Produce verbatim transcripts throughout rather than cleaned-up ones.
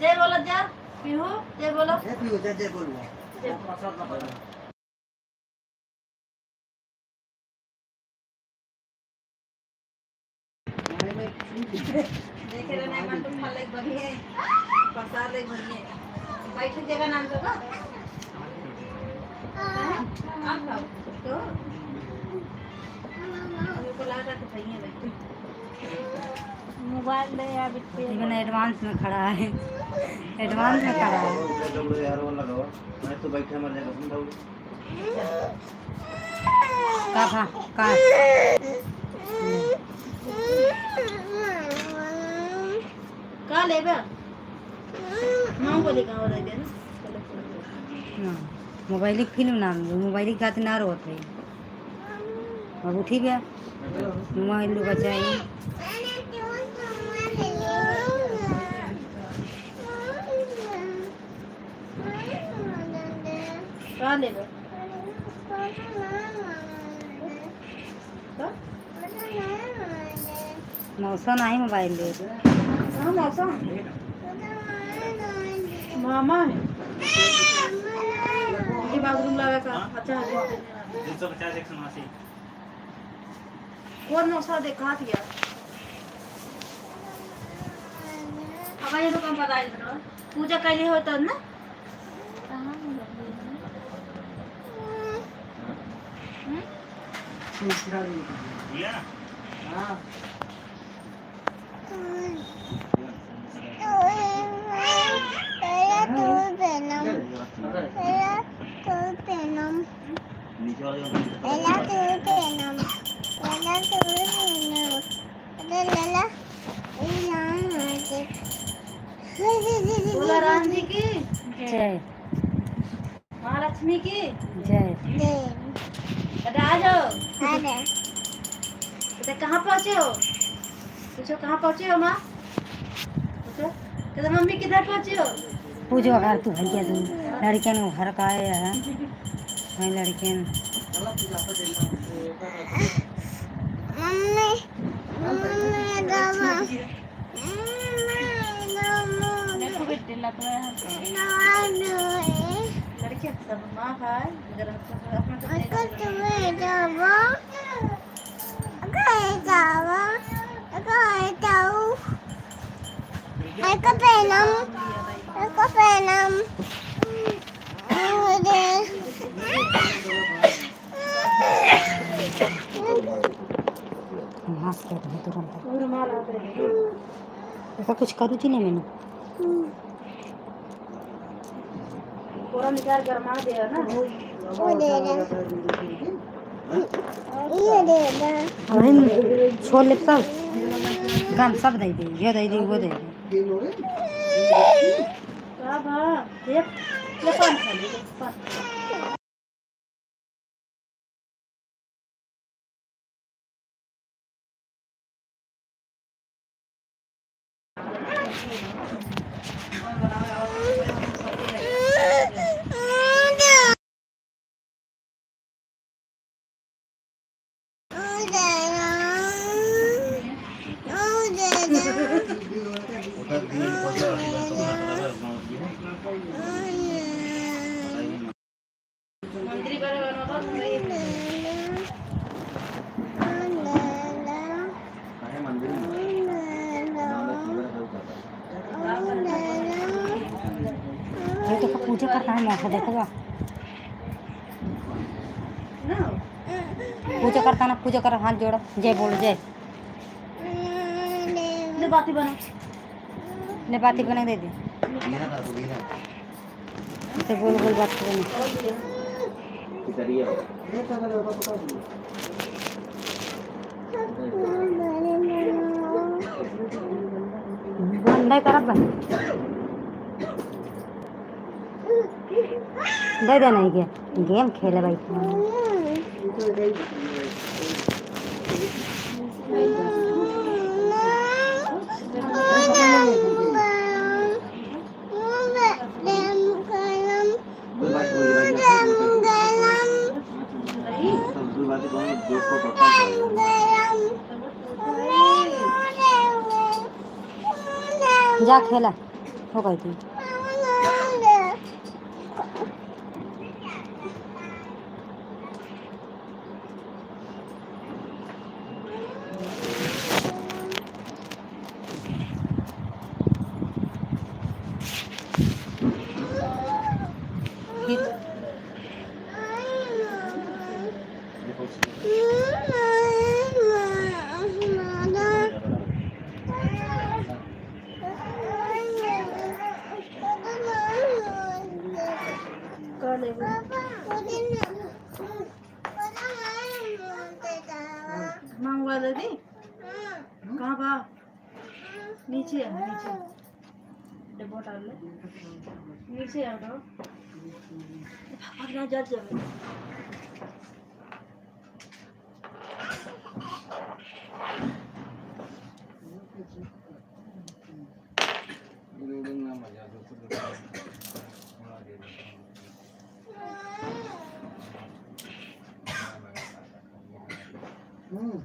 जय बोलो जा, पीहू, जय बोलो। जय पीहू, जय, जय बोलो। जय बोलो। देखे रहे नहीं, मन तो खा ले बढ़िया, पसार ले बढ़िया। बैठे जगह नाम तो का? आप खाओ। तो? हमको लगा कि भैया बैठे। मोबाइल दे यार, बिट्टे। इवन advance में खड़ा है, advance में खड़ा है। यार, वो लगाओ। मैं तो बैठे मर जाएगा, सुन रहा हूँ। का भा, का? का लेबे? माँ बोली का हो रही है ना? ना, मोबाइल की फिल्म नाम, मोबाइल की गाती ना रोत रही। अब उठी गया, मोबाइल लुका चाहिए। का लेबे? का? मौसा नाही मोबाइल दे। हाँ, मौसा। मामा है। ये बाथरूम लगा का। अच्छा है। तीन सौ पचास, एक सौ अस्सी। कौन मौसा देखा दिया? अब ये तो कम पता है। पूजा कैली हो तब ना? बोला राम जी की जय। महालक्ष्मी की जय। जय। बेटा, आ जाओ। आ गए। बेटा, कहाँ पहुँचे हो? पूछो, कहाँ पहुँचे हो, माँ? पूछो। कहते, मम्मी, किधर पहुँचे हो? पूछो, अगर तू भैया, तू लड़कियन को घर का आए हैं, वहीं लड़कियन। मम्मी, मम्मी, दादा। देखो बेटे, लतवा है। लड़के सब माँ है, अगर हम सब अपना तो हंस के रहे तुरंत। ऐसा कुछ करू थी नहीं मैंने। पूरा निकाल गरमा दे ना। वो दे दे। ये दे दे। अभी छोड़ ले सब। गम सब दे दे। ये दे दे, वो दे दे। का बा? ये, ये पान खा ले, पान। ये देखो, पूजा करता है, मौसा देखो बा। पूजा करता ना, पूजा करो, हाथ जोड़ो, जय बोलो, जय। ले बाती बना। ले बाती बना, दे दे। तो गोल गोल बात करेंगे। बंदे करब बंद। दे दे नहीं के, गेम खेले भाई। जा खेला, हो गई थी। मंगवा दे दी। कहाँ बा? नीचे है, नीचे। डब्बा डाल ले। नीचे आ जाओ। पापा के यहाँ जल जल। हम्म।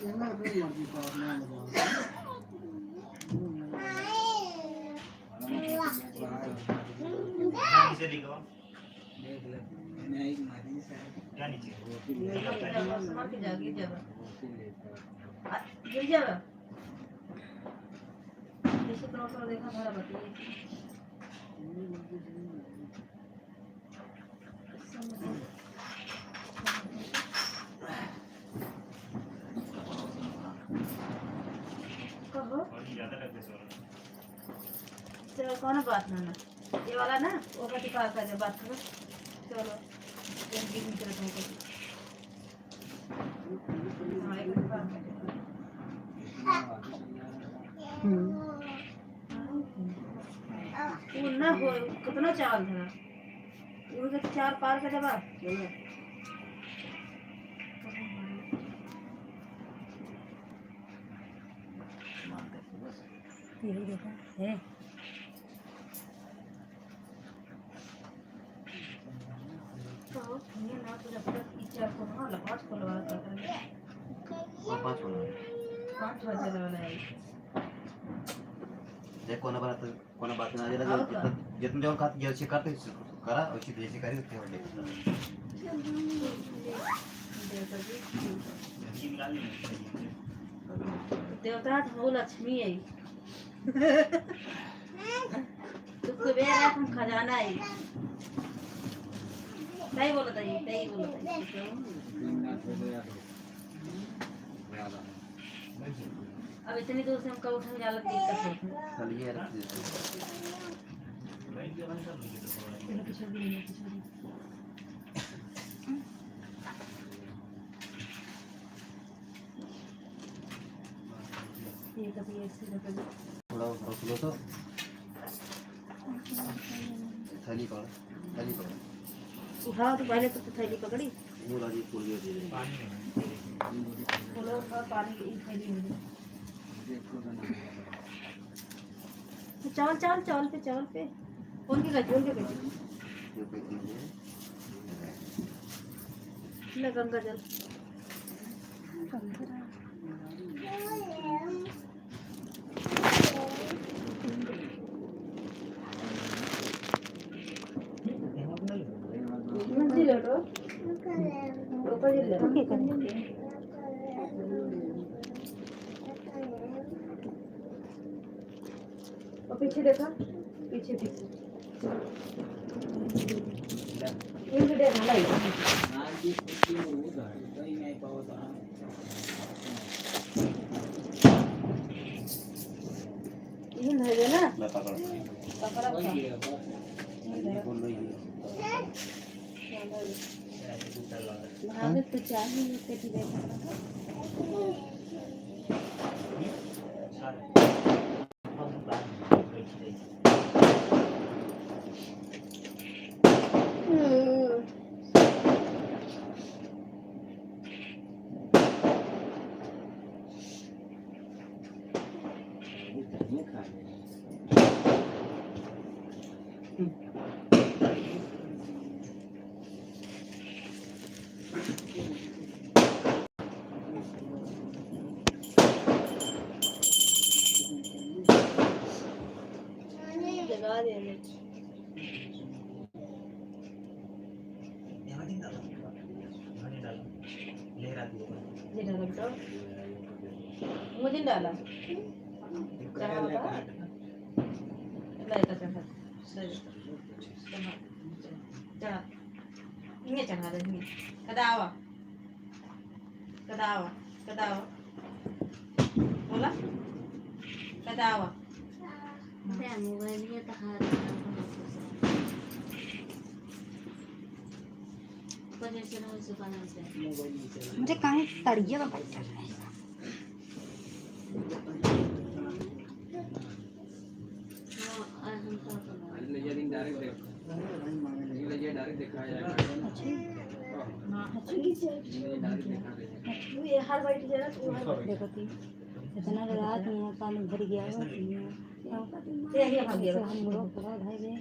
ये ना कोई मर्जी का नाम बताओ। हम्म। देख ले, नहीं, मरीज है। क्या नीचे? वो भी ले ले। आ, गिर जाबा। जैसे तो, तो देखा, भरा बतिये। कहो। चलो, कौनो बात ना, ना। ये वाला ना, ओकर टिका कर दे, बात करो। चलो, एक दिन निकल तुमको। हाँ, एक बार। हम्म। वो ना हो, कितना चावल था? वो तो चार पार का दबा। यही देखो, है। तो ये ना तो जब तक पिक्चर को ना लपाट को लगा कर और पाँच होना है। पाँच बजे वाला है। देख, कोनो बात, कोनो बात ना, जरा और जितना, का? जितना जौन खात, जैसे करते, करा, वैसे जैसे करी, उतने होले। देवता तो हो लक्ष्मी है। तू कुबेर है, हम खजाना है। सही बोलत है, सही बोलत है। अब इतनी दूर से हमका उठन जाला, दिक्कत होत है। चलिए, रख दीजिए। ये कभी ऐसे ना कभी। थोड़ा ऊपर खुलो तो। थैली पकड़, थैली पकड़। उठाओ तो पहले तो थैली पकड़ी। वो राजी फूल गया धीरे। थोड़ा उठाओ, पानी की थैली में। चावल, चावल, चावल पे, चावल पे। कौन के गज, कौन के गज? ले गंगा जल। और पीछे देखा, पीछे, पीछे। ये तो देखा नहीं। यही धर देना। मैं पकड़। पकड़ा था। भागत तो चाही, ये कटी बैठा। यहाँ नहीं डाला, यहाँ नहीं डाला। ले रहा था। ये डाला बेटा। मुझे डाला। चढ़ा बता। लाइट का चढ़ा। सही। चढ़ा। चढ़ा। इन्हें चढ़ा दे, इन्हें। कदा आवा। कदा आवा, कदा आवा। बोला। कदा आवा। दे मोबाइल ये तो हाथ में। मुझे काहे तरिया में बैठा है? देखो ती, इतना रात में पानी भर गया हो। हम लोग पड़ा भाई रे।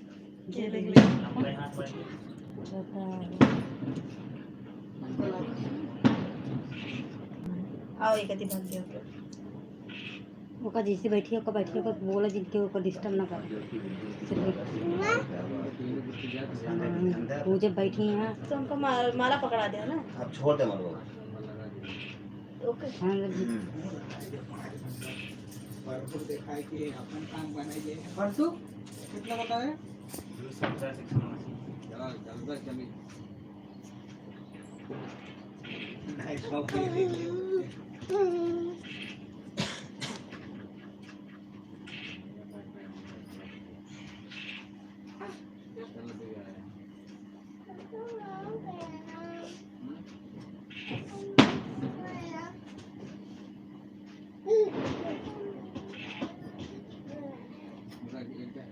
छोटा है। आओ, एक अति भाग गया। ओका जैसे बैठी, ओका बैठी, ओका बोला जिनके, ओका disturb ना करे। हाँ, वो जब बैठी हैं। तो हमको मा-, माला पकड़ा दे ना। आप छोड़ दे माला। OK। हाँ, जी। परसों दिखाई कि अपन काम बनाइए। परसों कितना बताया? दो सौ पचास, एक सौ नवासी। चलो, जल्दी, जल्दी।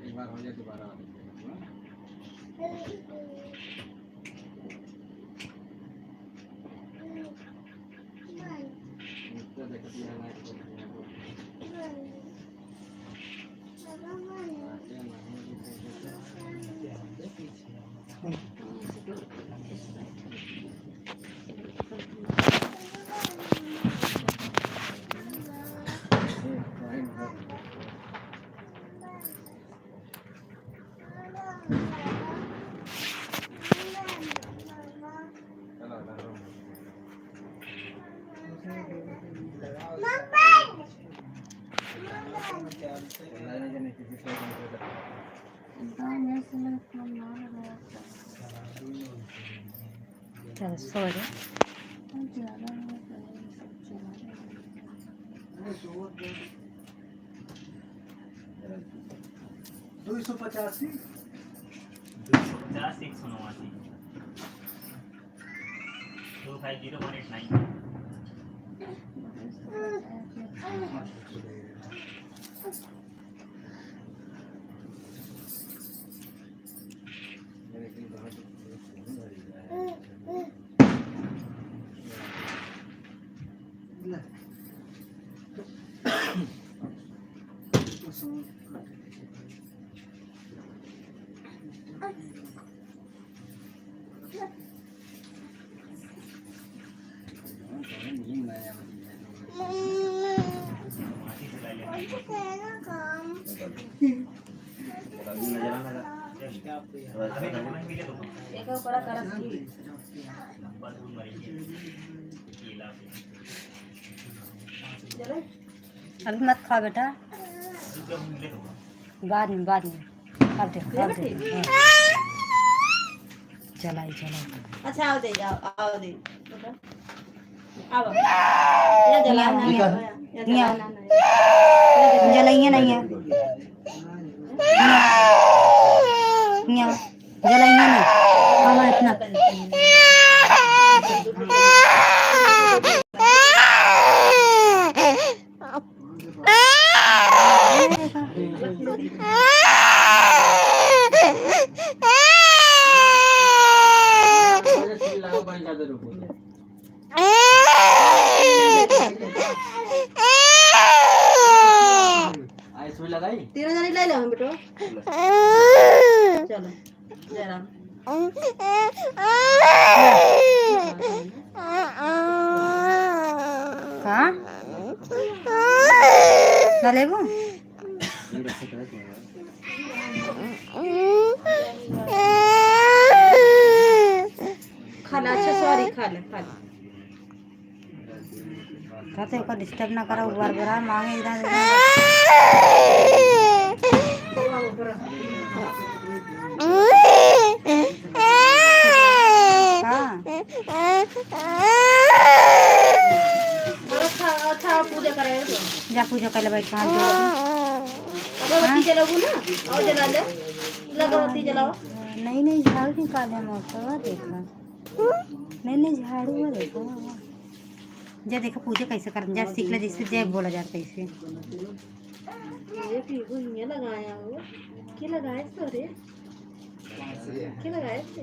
एक बार हो जाए, दोबारा आ जाए। चल, सॉरी। दुई सौ पचासी। दुई सौ पचास, एक सौ नवासी। Two five zero one eight nine। अभी मत खा बेटा, बाद में, बाद में खा दे, खा दे। हाँ। चलाई, चलाई। अच्छा, आओ दे, आओ, आओ दे। आओ। यहाँ जला, यहाँ, यहाँ, यहाँ जला, यहाँ। जलाइए नहीं है। यहाँ। यहाँ। जलाइए ना। हाँ, इतना। आई सुई लगाई? तेरा जाने लाई ला हम बेटो। चलो, जय राम। हाँ? का लेबू? खा ले, अच्छा, sorry, खा ले, खा ले। कहते ओकर disturb ना करो, बार बार मांगे इधर उधर। हाँ। अच्छा, अच्छा, पूजा करे तो। जा पूजा कर ले, बैठ, हाथ जोड़। अगरबत्ती जलाबू ना, और जला ले। अगरबत्ती जलाओ। नहीं, नहीं, झाड़ू निकाले हम, और तो देखा। नहीं, नहीं, झाड़ू है, देखो। जा देखो पूजा कैसे करन, जा सीख ले, जैसे जय बोला जाता है इसे। ये पीहू हियाँ लगाया हो। के लगाए सो रे? के लगाए से?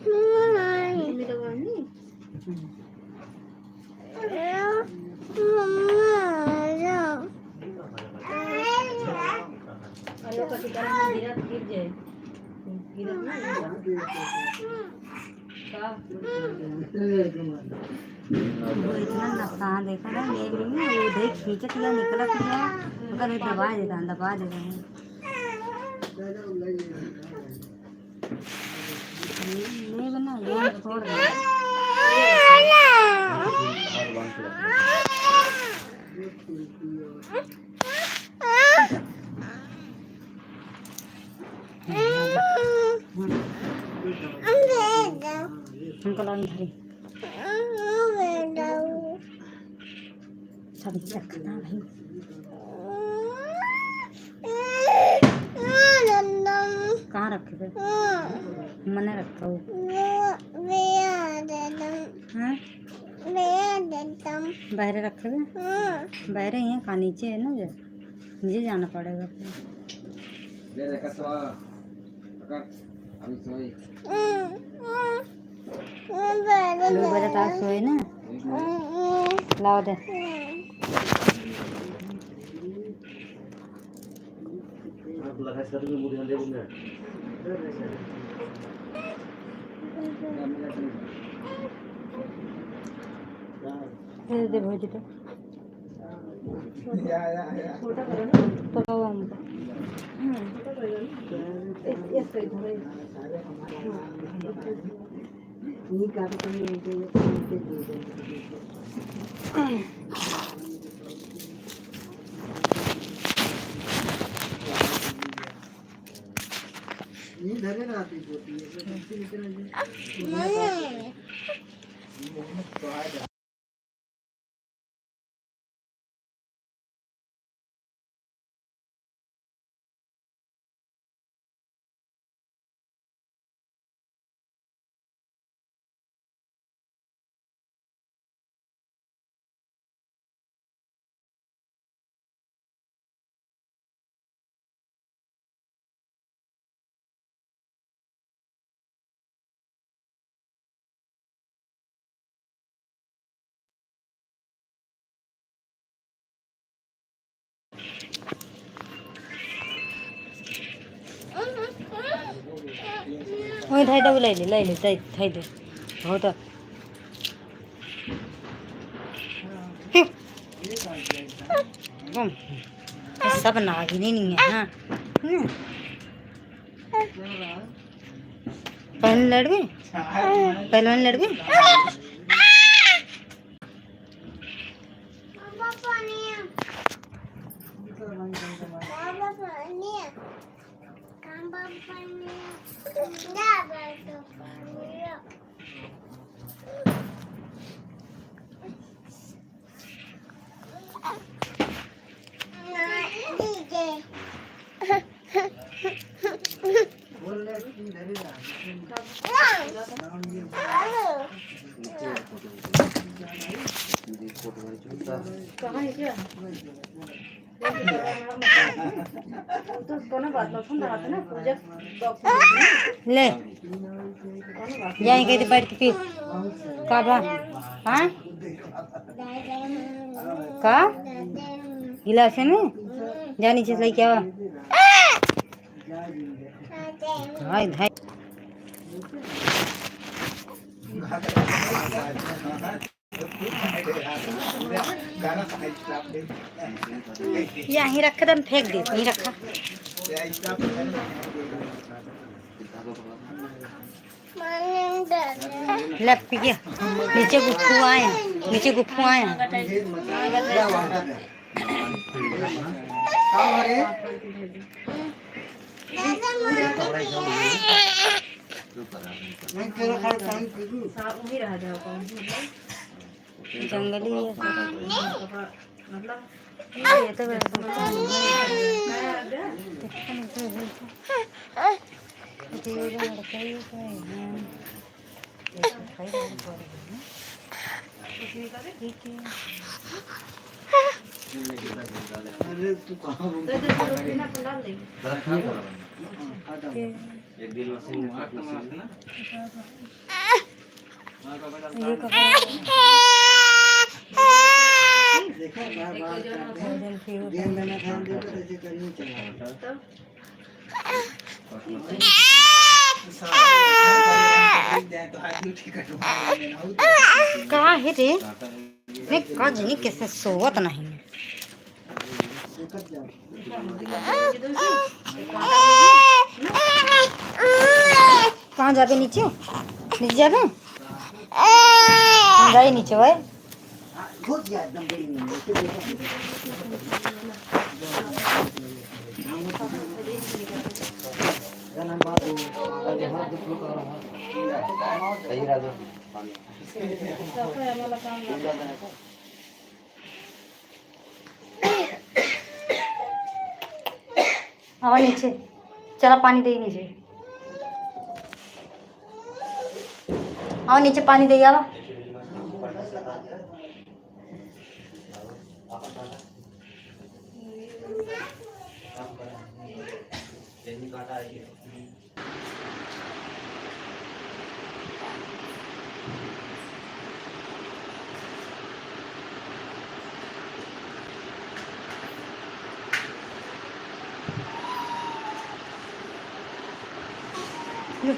मम्मी लगानी? हम्म। अरे, ओकर टिकरा में गिरा, गिर जाए। गिरत ना, गिर जाए। का? वो इतना नुकसान देखा ना, ये भी नहीं, ये देख खींचत या निकलत या, ओकर दबा देता, दबा देता है। ये, ये बना, ये छोड़ दे। हमको लाओ इधर। सब रखता भाई। कहाँ रखे थे? मने रखा हो। हाँ? बाहरे रखे थे? बाहरे ही है, का नीचे है ना, जो नीचे जाना पड़ेगा फिर। अभी सोई। दो बजे तक सोई ना। लाओ दे। दे दे भौजी तो। या, या, या। पकाओ हमको। ये धरे रहती होती है, तो सबसे निकल जाए। वही धइ दे, ले ले, ले ले, धइ, धइ दे। बहुत। हम्म। ये सब नागिनी नहीं है, हाँ। हम्म। पहले लड़ गए? पहलवान लड़ गए? कहाँ है क्या? तो कोनो बात ना, फोन लगाते ना, पूजा बॉक्स में। ले। कोनो बात नहीं। जाए कहीं बैठ के पी। का बा? हाँ? का? गिलास है ना? जा नीचे से लेके आवा। हाय, हाय। यहीं रख दे, हम फेंक दे, यहीं रखा। ले पी के। नीचे गुफ्फू आए, नीचे गुफ्फू आए। जंगली है। ये तो वैसे अरे तू कहाँ घूम? एक दिन में से ये कपड़ा। देखो, बार बार करते हैं। गेंद में ध्यान दे, तो ऐसे करनी चाहिए। का है रे? मैं का जानी कैसे सोवत नहीं। कहाँ जाबे? नीचे, नीचे जाबे। हम जाई नीचे भाई। आवा नीचे, चला पानी दे नीचे। आवा नीचे पानी दे आवा। लो।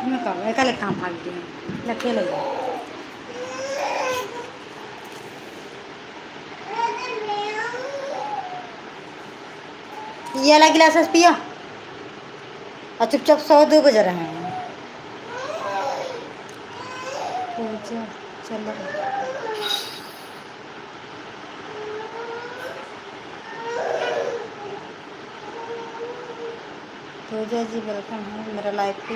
मैं कहूँ, एका ले कहाँ भाग गए? लगे लगे। ये वाला गिलास पियो और चुपचाप सो, दो बज रहे हैं। तो जा, चलो। पूजा जी, welcome है मेरा live पे।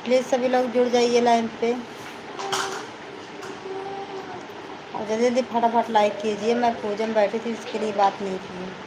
Please सभी लोग जुड़ जाइए live पे। और जल्दी जल्दी फटाफट like कीजिए, मैं पूजा में बैठी थी, इसके लिए बात नहीं की।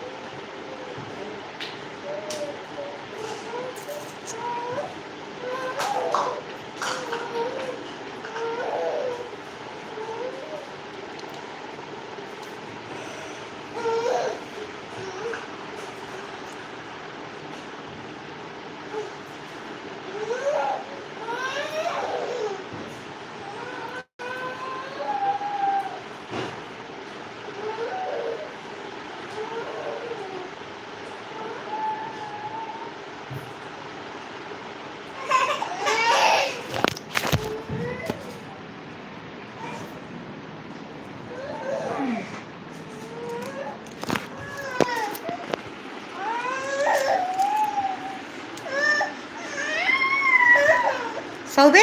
सौबे?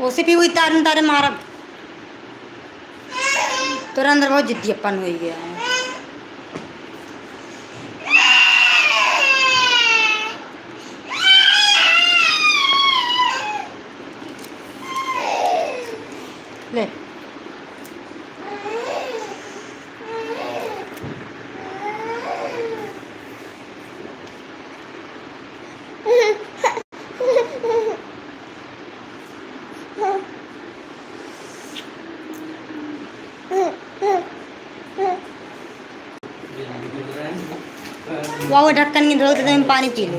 ओसे भी वही तारे तारे मारब। तोरा अंदर बहुत जिद्दीपन होइ गया है। ले। वाह, ढक्कन के धो दे, हम पानी पी ले।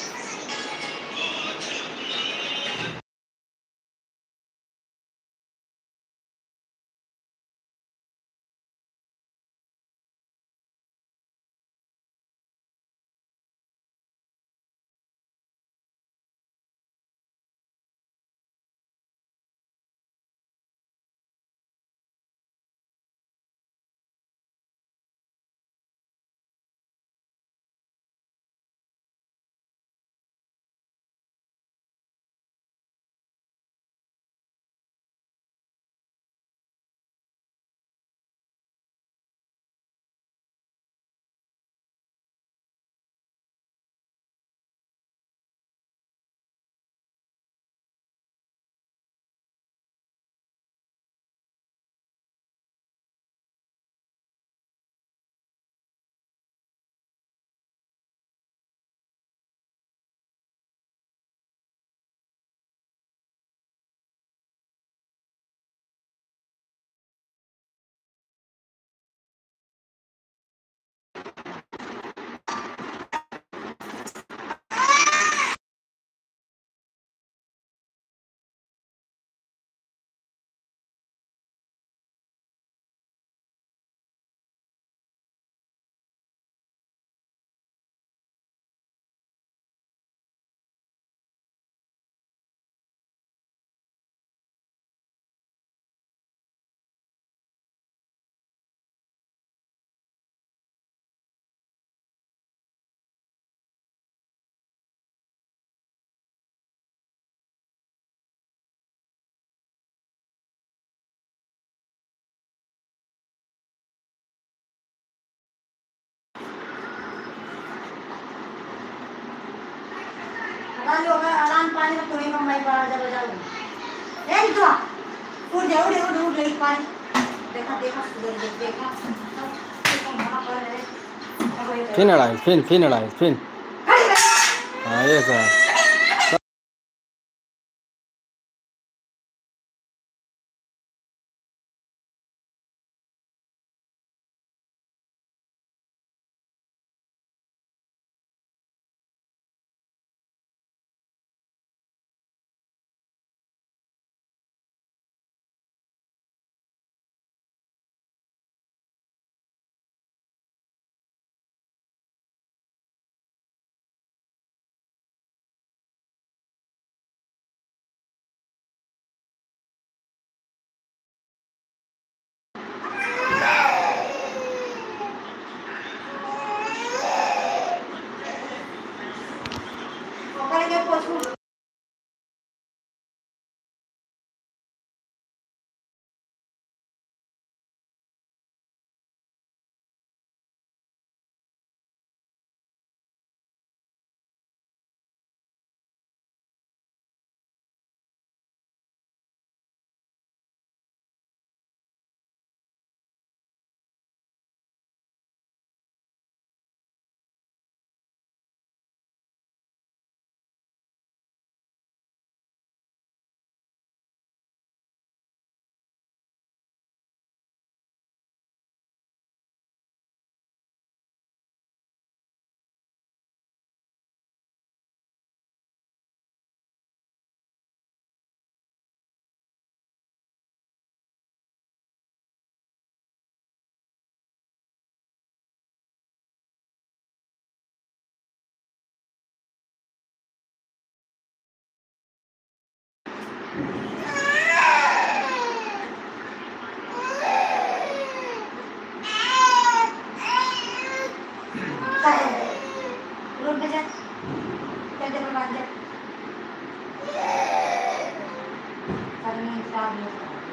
अलार्म पानी में तुम्हें कम भाई बाहर जब जाओ। ए, तो उठ जा, उठ, उठ, उठ, लेट पानी। देखा, देखा, सुधर गई, देखा। देखा, वहाँ पर है। फिन अड़ाई, फिन, फिन अड़ाई, फिन। खड़ी कर। हाँ, ये सर। रोड पे जा, चल, चल, बाहर जा। सारे में इंतजार में।